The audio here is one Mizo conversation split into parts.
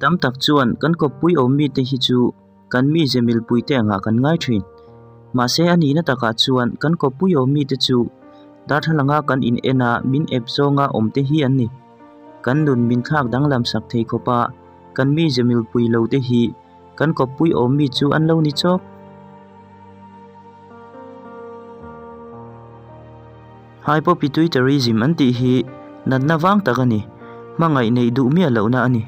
Tam tak chuan kan kawppui awm mite hi chu kan mize milpuite angah kan ngai thin. Mahse a nihna takah chuan kan kawppui awm mite chu darthlalanga kan in en a min ep zawnga awm te hi an ni. Kan nun min thlak danglam sak thei khawpa kan mize milpui lo te hi kan kawppui awm mi chu an lo ni chawk. Hypopituitarism an tih hi natna vang tak a ni, hmangaih neih duh miah lohna a ni.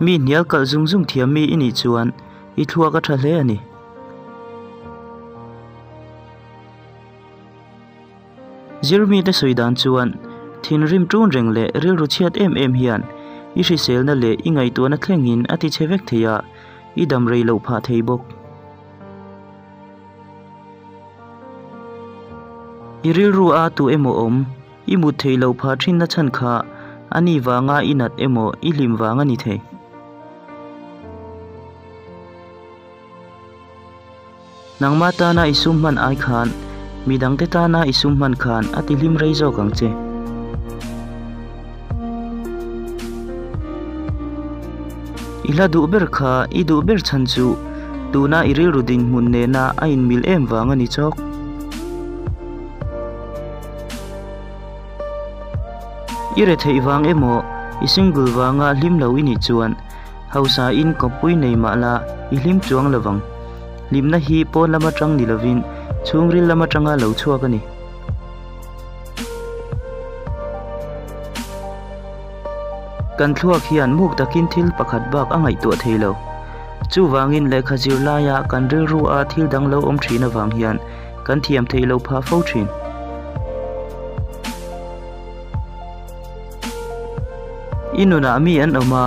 Mi hnial kalh zung zung thiam mi i nih chuan i thluak a tha hle a ni. Zirmite sawi dan chuan thinrim ṭun reng leh rilru chhiat em em hian i hriselna leh i ngaihtuahna thlengin a tichhe vek thei a, i dam rei loh phah thei bawk. I rilru a tu emaw awm, i mut theih loh phah thinna chhan kha a ni vanga i nat emaw i hlim vang a ni thei. Nangmah tana i sum hman ai khan midangte tana i sum hman khan a ti hlim rei zawk ang che. I hla duh ber kha i duh ber chhan chu tuna i rilru dinhmun nena a inmil em vang a ni chawk. I retheih vang emaw i single vanga hlim lo i nih chuan hausa in kawppui nei mah la i hlim chuang lovang. Hlimna hi pawn lam atang ni lovin chhungril lam atanga lo chhuak a ni. Kan thluak hian muk takin thil pakhat bak a ngaihtuah thei lo. Chuvangin lehkha zir laia kan rilru a thil dang lo awm thin avang hian kan thiam theih loh phah fo thin. I nunah mi an awm a,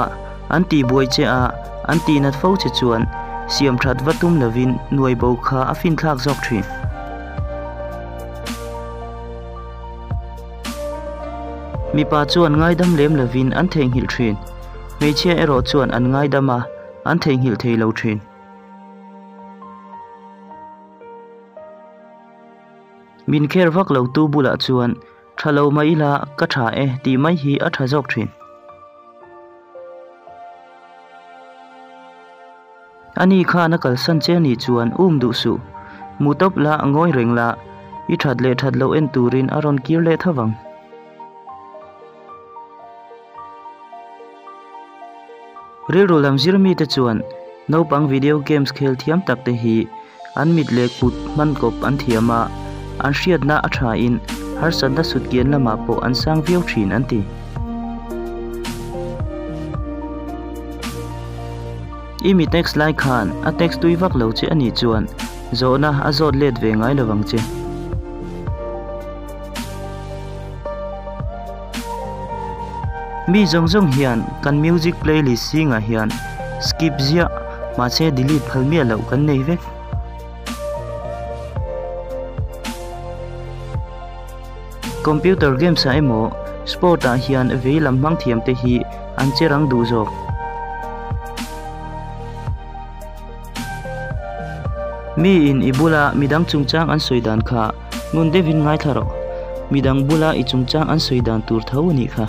an tihbuai che a, an tihnat fo che chuan siam that va tum lovin nuai bo kha a finthlak zawk thin. Mipa chuan ngaidam lem lovin an theihnghilh thin. Hmeichhia erawh chuan an ngaidam a, an theihnghilh thei lo thin. Min kher vak lo tu bulah chuan tha lo mai ila ka tha e tih mai hi a tha zawk thin. Ani khan a kalsan che anih chuan um duh suh. Mu tawp la, ngawi reng la, i that leh that loh en turin a rawn kir leh tho vang. Rilru lam zir mite chuan naupang video games khel thiam tak te hi an mit leh kut hman kawp an thiam a, an hriatna a tha in harsatna sutkian lamah pawh an sang viau thin an ti. I mi text lai khan a text tui vak lo che anih chuan zawhna a zawt let ve ngai lovang che. Mi zawng zawng hian kan music playlist zingah hian skip ziah mahse delete phal miah loh kan nei vek. Computer games ah emaw sport ah hian vei lam hmang thiam te hi an che rang duh zawk. Mi in i bula midang chungchang an sawi dan kha ngun deuhin ngaithla rawh. Midang bula i chungchang an sawi dan tur tho a nih kha.